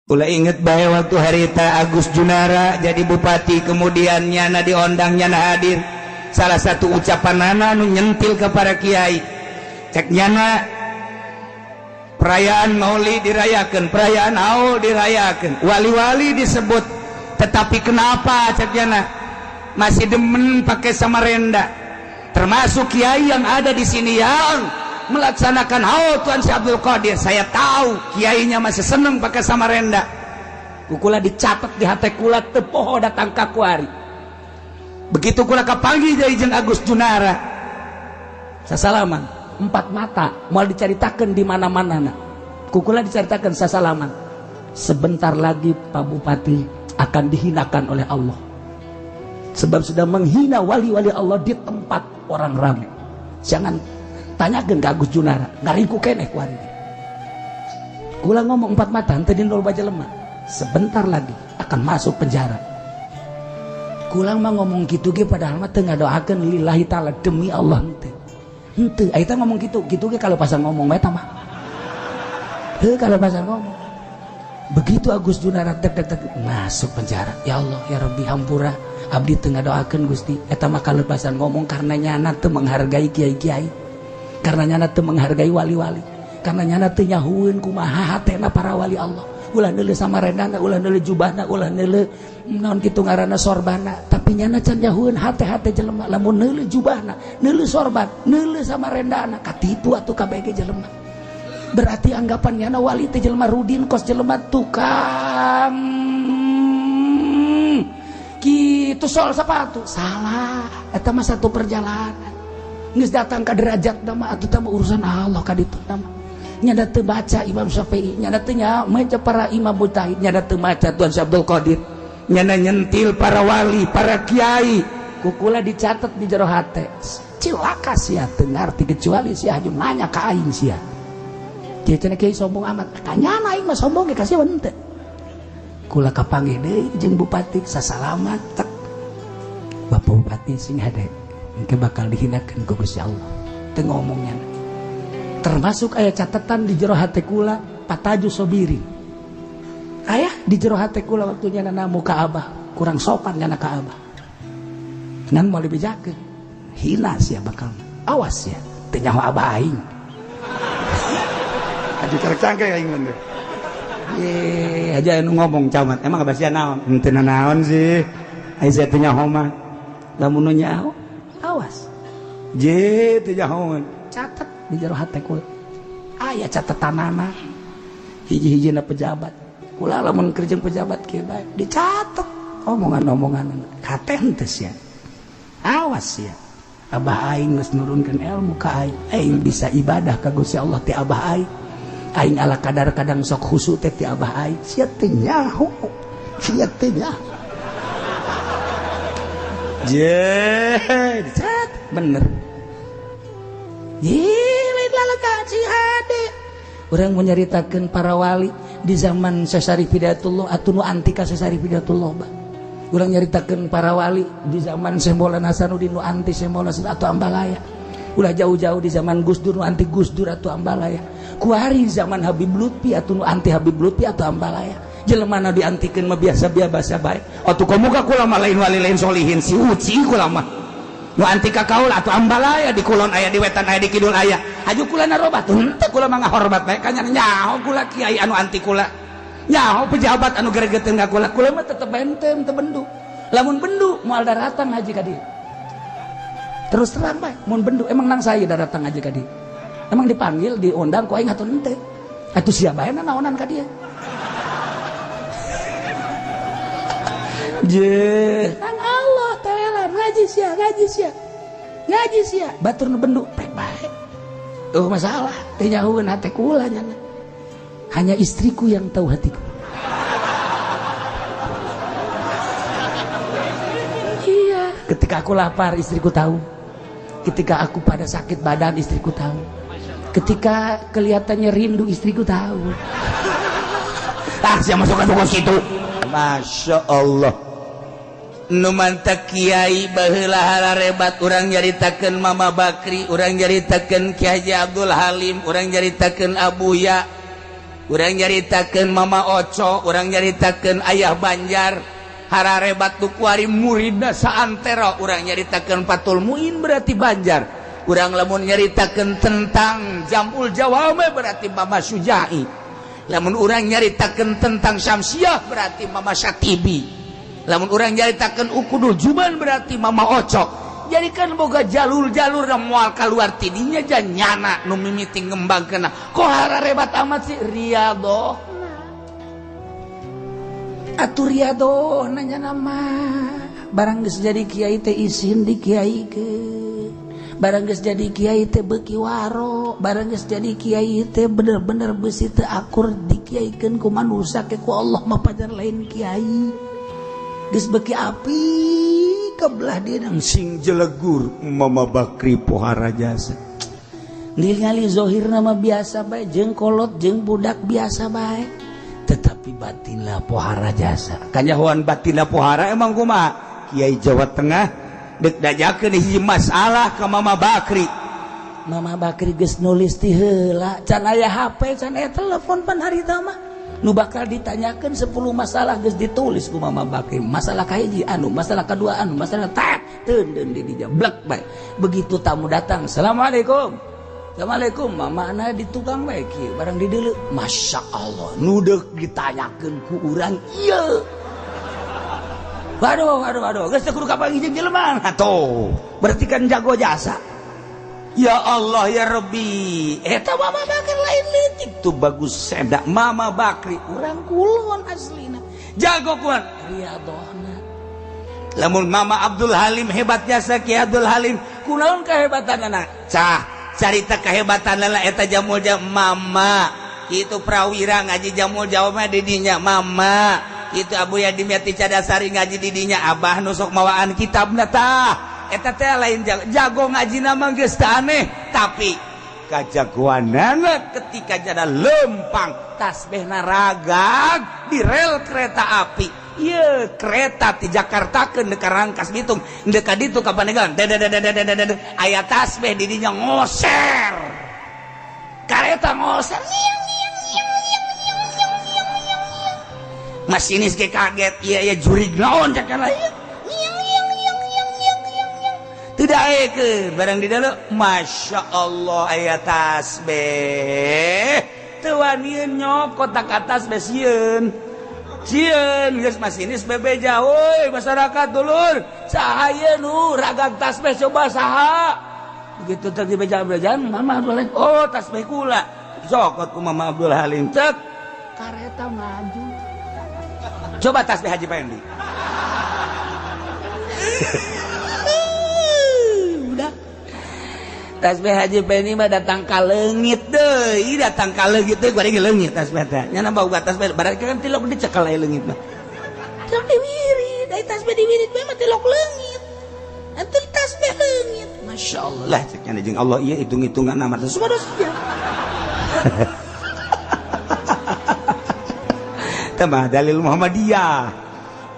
Kula inget bae waktu harita Agus Junara jadi bupati, kemudian nyana diondang, nyana hadir. Salah satu ucapan nana nu nyentil ke para kiai, cek nyana perayaan Maulid dirayakan, perayaan haul dirayakan, wali-wali disebut, tetapi kenapa cek nyana masih demen pakai samarenda? Termasuk kiai yang ada di sini yang melaksanakan haul Tuan Syekh Abdul Qadir, saya tahu kiainya masih seneng pakai samarenda. Kula dicatat di hati kula, teu poho datang ka kuari. Begitu kula kapanggih deui jeung Agus Junara, sasalaman empat mata, moal dicaritakeun di mana-mana na. Kukula dicaritakeun sasalaman, sebentar lagi Pak Bupati akan dihinakan oleh Allah sebab sudah menghina wali-wali Allah di tempat orang ramai. Jangan tanyakeun ke Agus Junara, ngariku keneh ku hari. Kula ngomong empat mata, henteu dindol baja lemah. Sebentar lagi akan masuk penjara. Kula mah ngomong kitu ge padahal mah teu ngadoakeun lillahi taala demi Allah henteu. Henteu, eta ngomong kitu, kitu ge kalau pasang ngomong eta mah. Heuh kalau pasang ngomong. Begitu Agus Junara tek tek tek masuk penjara. Ya Allah, ya Rabbi, hampura abdi teu ngadoakeun Gusti. Eta mah kalepasan ngomong karena nyana teu menghargai kiai-kiai. Karena nyana teu menghargai wali-wali, karena nyana teu nyahueun kumaha hatena para wali Allah. Ulah neuleuh samarendana, ulah neuleuh jubahna, ulah neuleuh naon kitu ngaranna sorbana, tapi nyana can nyahueun hate-hate jelema. Lamun neuleuh jubahna, neuleuh sorban, neuleuh samarendana, katipu atuh kabeh ge jelema. Berarti anggapan nyana wali teh jelema rudin kos jelema tukang kitu sol sepatu. Salah, eta mah satu perjalanan. Geus datang ka derajat nama atuh tah urusan Allah ka ditu nama. Nyada teu baca Imam Syafi'i, nyada teu maca para imam mujtahid, nyada teu maca Tuan Syekh Abdul Qadir, nyana nyentil para wali, para kiai. Kukula dicatat di jero hate. Cilaka sia teu ngarti kecuali sia haju nanya ka aing sia. Kieu cenah kiai sombong amat. Kanyana aing mah sombong ge ka sia henteu. Kula kapanggih deui jeung bupati sasalaman tek. Bapak bupati sing hade. Engke bakal dihinakan ku Gusti Allah. Teu ngomongnya. Termasuk aya catatan di jero hate kula pataju sobiri. Aya di jero hate kula waktu nyana namu ka Abah, kurang sopan nyana ka Abah. Ngan moal dibejakeun. Hina sia bakal. Awas sia, teu nyaho Abah aing. Aja carek cangke aing mah. Ye, aja anu ngomong camat. Emang abah sia naon? Henteu naon sih. Ai sia teu nyaho mah. Lamun nu nyaho awas. Je teu nyaho. Catat di jero hate kula. Aya catetanana. Hiji-hijina pejabat. Kula lamun keur jeung pejabat kieu bae dicatet omongan-omongan. Kate henteu sia. Awas sia. Abah aing geus nurunkeun ilmu ka aing. Aing bisa ibadah ka Gusti Allah ti abah aing. Aing ala kadar kadang sok khusyuk teh ti abah aing. Sia teu nyaho. Sia teu nyaho. Je, dicat bener. Ye, lain lalaka si hade. Urang mau nyaritakeun para wali di zaman Syekh Syarif Hidayatullah atuh nu anti ka Syekh Syarif Hidayatullah bah. Urang nyaritakeun para wali di zaman Syekh Maulana Hasanuddin nu anti Syekh Maulana atau Ambalaya. Ulah jauh-jauh di zaman Gus Dur nu anti Gus Dur atau Ambalaya. Kuari zaman Habib Lutfi atau nu anti Habib Lutfi atau Ambalaya. Jelema nu diantikeun mah biasa-biasa bae. Atuh komo ka kula mah lain wali lain solihin si uci kula mah. Nu anti ka kaul atuh Ambalaya di kulon aya di wetan aya di kidul aya. Haju kula narobat henteu kula mah ngahormat bae ka nyaho kula kiai anu anti kula. Nyaho pejabat anu gregeteun ka kula. Kula mah tetep bae henteu teu bendu. Lamun bendu moal daratang haji ka dieu. Terus terang bae mun bendu emang nang saya daratang haji ka dieu. Emang dipanggil diundang ku aing atuh henteu. Atuh sia bae naonan ka dieu. Je, kan Allah ta'ala ngaji sia, ngaji sia. Ngaji sia, batur nu bendu pek bae. Tuh masalah, teu nyahueun hate kula nyana. Hanya istriku yang tahu hatiku. Iya, ketika aku lapar istriku tahu. Ketika aku pada sakit badan istriku tahu. Ketika kelihatannya rindu istriku tahu. Ah, sia masuk ke situ. Masya Allah. Nu mantak kiai baheula hararebat urang nyaritakeun Mama Bakri, urang nyaritakeun Ki Haji Abdul Halim, urang nyaritakeun Abuya. Urang nyaritakeun Mama Oco, urang nyaritakeun Ayah Banjar, hararebat nu kuari muridna saantero, urang nyaritakeun Fathul Muin berarti Banjar. Urang lamun nyaritakeun tentang Jamul Jawame berarti Mama Sujai. Lamun urang nyaritakeun tentang Syamsiah berarti Mama Syatibi. Lamun urang nyaritakeun Ukudul Juban berarti Mama Oco. Jadi kan boga jalur-jalur na moal keluar tidinya janyana nu mimiti ngembangkeun. Kok hararebat amat sih riadoh. Atuh riadoh nanya nama. Barang geus jadi kiai teh isin di kiaikeun. Barang geus jadi kiai teh beuki waro, barang geus jadi kiai teh bener-bener beusi teu akur dikiaikeun ku manusia ke ku Allah mah pajar lain kiai. Geus beuki api kebelah dia nang sing jelegur Mama Bakri pohara jasa. Ningali zohir nama biasa bae jeung kolot jeung budak biasa bae, tetapi batinlah pohara jasa. Kanyahoan batinlah pohara emang kumaha? Kiai Jawa Tengah dek dajakeun hiji masalah ka Mama Bakri. Mama Bakri geus nulis ti heula, can aya HP, can aya telepon pan harita mah. Nu bakal ditanyakeun 10 masalah geus ditulis ku Mama Bakri. Masalah kahiji anu, masalah kadua anu, masalah tak teundeun di dinya blek bae. Begitu tamu datang, "Assalamualaikum." "Assalamualaikum." Mamana di tukang bae kieu, barang di deuleu. Masya Allah, nu deuk ditanyakeun ku urang ieu. Waduh, waduh, waduh, geus teu kudu kapanggih jeung jelema. Atuh, berarti kan jago jasa. Ya Allah ya Rabbi, eta Mama Bakri lain leutik tuh bagus sedak Mama Bakri urang kulon aslina. Jago kuan riadohna. Lamun Mama Abdul Halim hebat jasa Ki Abdul Halim, kunaon kehebatanana? Cah, carita kehebatanana eta jamul jam Mama. Itu prawira ngaji jamul jawabna di dinya Mama. Itu Abu Yadimyati Cadasari ngaji di dinya Abah nusok mawaan kitabna tah. Eta teh lain jago ngaji nama geus teu aneh, tapi kajagoanana ketika jada lempang tasbihna ragag di rel kereta api. Ieu kereta ti Jakarta ke Rangkas Bitung, deuk ka ditu ka Pandeglang, aya tasbih di dinya ngoser. Kareta ngoser. Masinis ge kaget, ieu ieu jurig naon cek kana ieu. Tidak eke barang di dalam, masya Allah aya tasbih. Teu wanian nyokot ka tasbih sieun. Sieun geus masinis bebeja, woi masyarakat dulur, saha ieu nu ragag tasbih coba saha. Begitu teh dibeja-bejaan Mama Abdul Halim, oh tasbih kula. Sokot ku Mama Abdul Halim cek kareta maju. Coba tasbih Haji Pendi. Tasbih Haji Pendi mah datang ka leungit deui, datang ka leungit deui bari leungit tasbih teh. Nya nambah tasbih berarti kan tilok dicekel aya leungit mah. Tilok diwirid, ai tasbih diwirid mah tilok leungit. Atuh tasbih leungit. Masya Allah lah cek nya jeung Allah ieu hitung-hitungan amat subhanallah. Tah mah dalil Muhammadiyah.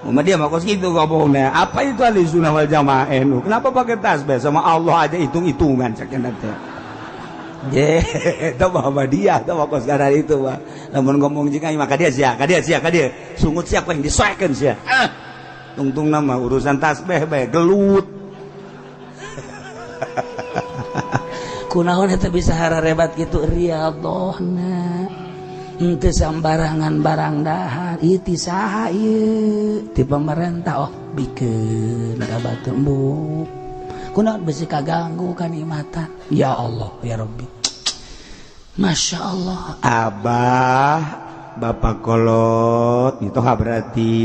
Muhammadiyah mah kos kitu ngomongna. Apa itu ahli sunnah wal jamaah nu? Kenapa pakai tasbih sama Allah aja hitung-hitungan cek nya teh. Ye, eta Muhammadiyah teh mah kos kadar itu mah. Lamun ngomong jeung aing mah ka dia sia, ka dia sia, ka dia. Sungut sia ku aing disoekeun sia. Ah. Tungtungna mah urusan tasbih bae gelut. Kunaon eta bisa hararebat kitu riadohna. Henteu sambarangan barang dahar ieu ti saha ieu ti pemerintah oh bikeun ka batur embung kunaon besi kaganggu kanikmatan ya Allah ya Rabbi Masya Allah Abah bapak kolot itu berarti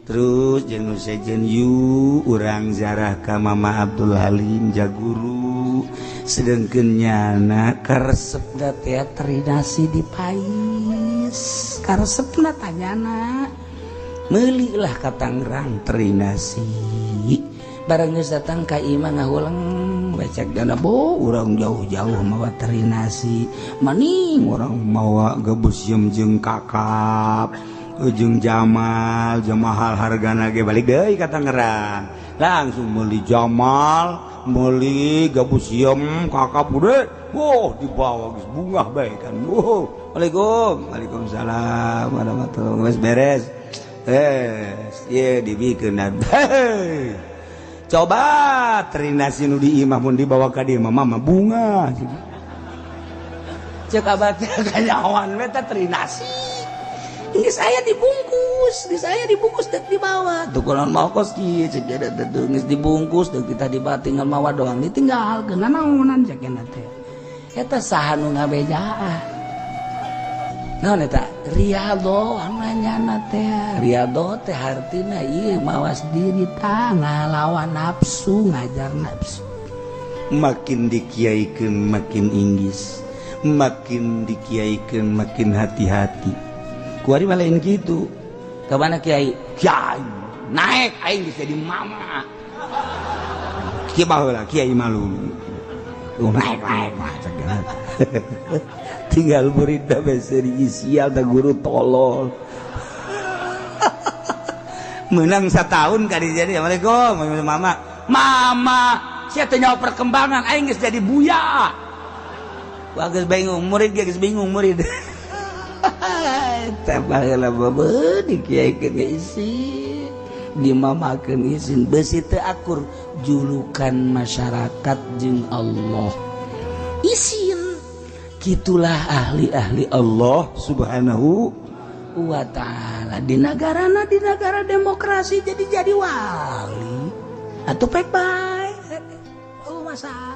terus jeung sejen yu urang zarah ka Mama Abdul Halim jaguru sedengkeun nyana karesepna teh terinasi di pais karesepna tanyana meuli lah ka Tangerang terinasi barang geus datang ka imah ngahuleng becek dana bo urang jauh-jauh mawa terinasi maning urang mawa gebus jeung kakap ujung Jamal jamahal hargana ge balik deui ka Tangerang langsung meuli Jamal Meuli gabus siem kakap udah. Wah, dibawa geus bungah bae kan. Wow. Waalaikum. Waalaikumsalam warahmatullahi wabarakatuh. Beres. Ye dibikeun. Coba terinasi nu di imah mun dibawa ka dieu mah mama bunga. Cek abah teh kanyawan we teh terinasi. Geus aya dibungkus, geus aya dibungkus dek dibawa. Tuh kunaon mawa kos kieu cek dia teh geus dibungkus dek kita dibawa tinggal mawa doang ditinggalkeun nanaonan cek nya teh. Eta saha nu ngabejaan? Naon eta? Riyadho nanyana teh. Riyadho teh hartina ieu mawas diri tah ngalawan nafsu, ngajar nafsu. Makin dikiaikeun makin inggis, makin dikiaikeun makin hati-hati. Kuari mah lain kitu. Ka mana kiai? Kiai naik aing geus jadi mama. Kieu baheula kiai malu. Tuh naik naik mah cek. Tinggal murid beseri sial da guru tolol. Menang setahun kali jadi assalamualaikum mama. Mama, sia teh nyawa perkembangan aing geus jadi buya. Wah geus bingung murid geus bingung murid. Eta baheula babe dikiaikeun ge isin, dimamakeun isin beusi teu akur julukan masyarakat jeung Allah. Isin gitulah ahli-ahli Allah Subhanahu wa ta'ala di negarana, di negara demokrasi jadi wali atau pek bae. Oh masalah.